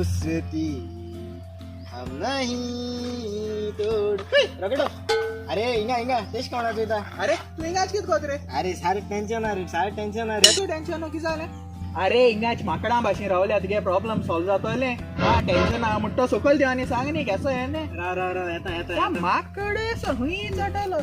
दोस्ती हम नहीं तोड. रगडो. अरे, हिंगा हिंगा, तेश कोणाचो येता? अरे, तू हिंगाच कित कोत रे? अरे, सारे टेन्शन रे, सारे टेन्शन रे. तूं टेन्शन कितें जालें? अरे, हिंगाच माकडां भाशेन रावल्या, तुगे प्रॉब्लम सॉल्व जातोलें. हा, टेन्शन आहा म्हणटा, सकयल देव आनी सांग न्ही केसो हें न्ही. राव राव राव, येता येता. माकड खंय चडलो.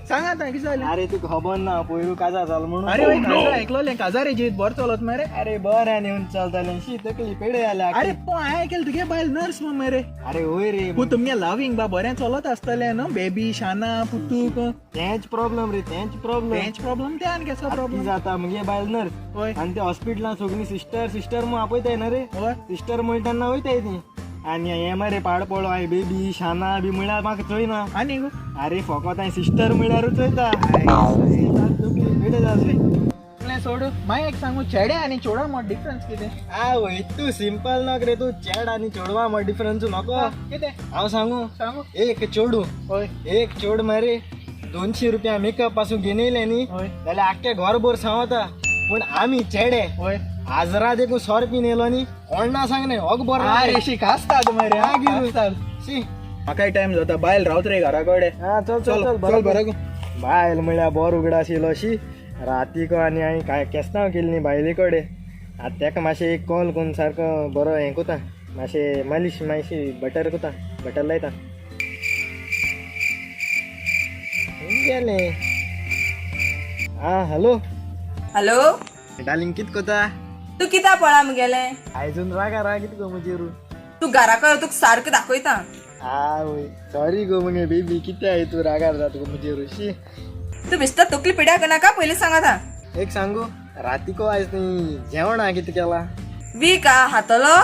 सांग आतां, कितें जालें? अरे, तुका खबर ना, पयरू काजार जालो म्हणून. अरे वय, काजार आयकलोलें. काजार जिवीत बरें चलत मरे? अरे, बरें नेवन चलतालें. शी, तकली पेडे जाल्या. अरे, पण हांवें आयकलें तुगे बायल नर्स म्हण मरे. अरे, वय रे. पूण तुमगे लवींग बा बरें चलत आसतलें न्हू? बेबी, शाना, पुतूक. तेंच प्रॉब्लम रे, तेंच प्रॉब्लम. तेंच प्रॉब्लम ते आनी केसो कितें प्रॉब्लम? जाता, मुगे बायल नर्स. आनी ते हॉस्पिटलान सगळीं सिस्टर सिस्टर म्हूण आपयताय न्हू रे. सिस्टर म्हणटा तेन्ना वयताय ती. आनी हें मरे पाड पडलो, हांवें बेबी शाना बी म्हणल्यार म्हाका चोयना. आनी गो? अरे, फकत हांवें सिस्टर म्हणल्यारूच चोयता. तकली पेडे जाली. सगळें सोड, मागीर एक सांगू, चेडे आनी चेडवा मदीं डिफरन्स कितें? आवय, तूं सिंपल नक रे. तूं चेड आनी चेडवा मदीं डिफरन्स नको. कितें? हांव सांगू? सांगू. एक चेडूं, एक चेड मरे 200 रुपया मेकअप पासून घेवन येयलें न्ही जाल्यार आख्खें घरभर सांवता. पूण आमी चेडे हाजरा देखून सोर पिन येयलो न्ही, कोण ना सांगले होक बरो. अरे, शी, खासतात मरे. हा, गिरू. खासतात. शी. म्हाकाय टायम जाता, बायल रावत रे घरा कडेन. हा, चल चल. चल. चल. चल, बरो. बायल म्हळ्यार बरो उगडास येयलो. शी, रातीको आनी हांवें कांय केस्तांव केली न्ही बायले कडेन. आतां तेका मातशें एक कॉल करून सारको बरो हें कोता, मातशें मालिश, मातशी बटर कोता, बटर लायता. गेलें. आं, हॅलो. हॅलो. डार्लिंग, कित कोता? तू कित्या पळा मुगेलें? आयजून रागा राग कित गो म्हजेर? तू घराकडे तुका सारकें दाखयता. आवय, सॉरी गो मगे बेबी. कितें आहे, तूं रागार जाता गो म्हजेर? शी. तू बेश्टा तकली पिड्या नाका, पयलीं सांगता. एक सांगू, रातीको आयज न्ही जेवणा कितें केलां? वीक आ हातलो.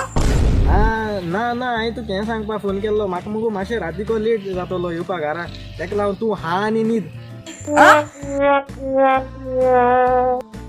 हा, ना ना, हांवें तुका हें सांगपा फोन केल्लो. म्हाका मुगो मातशें रातीको लेट जातलो येवपा घरा, तेका लागून तूं हा आनी न्हीद. आ?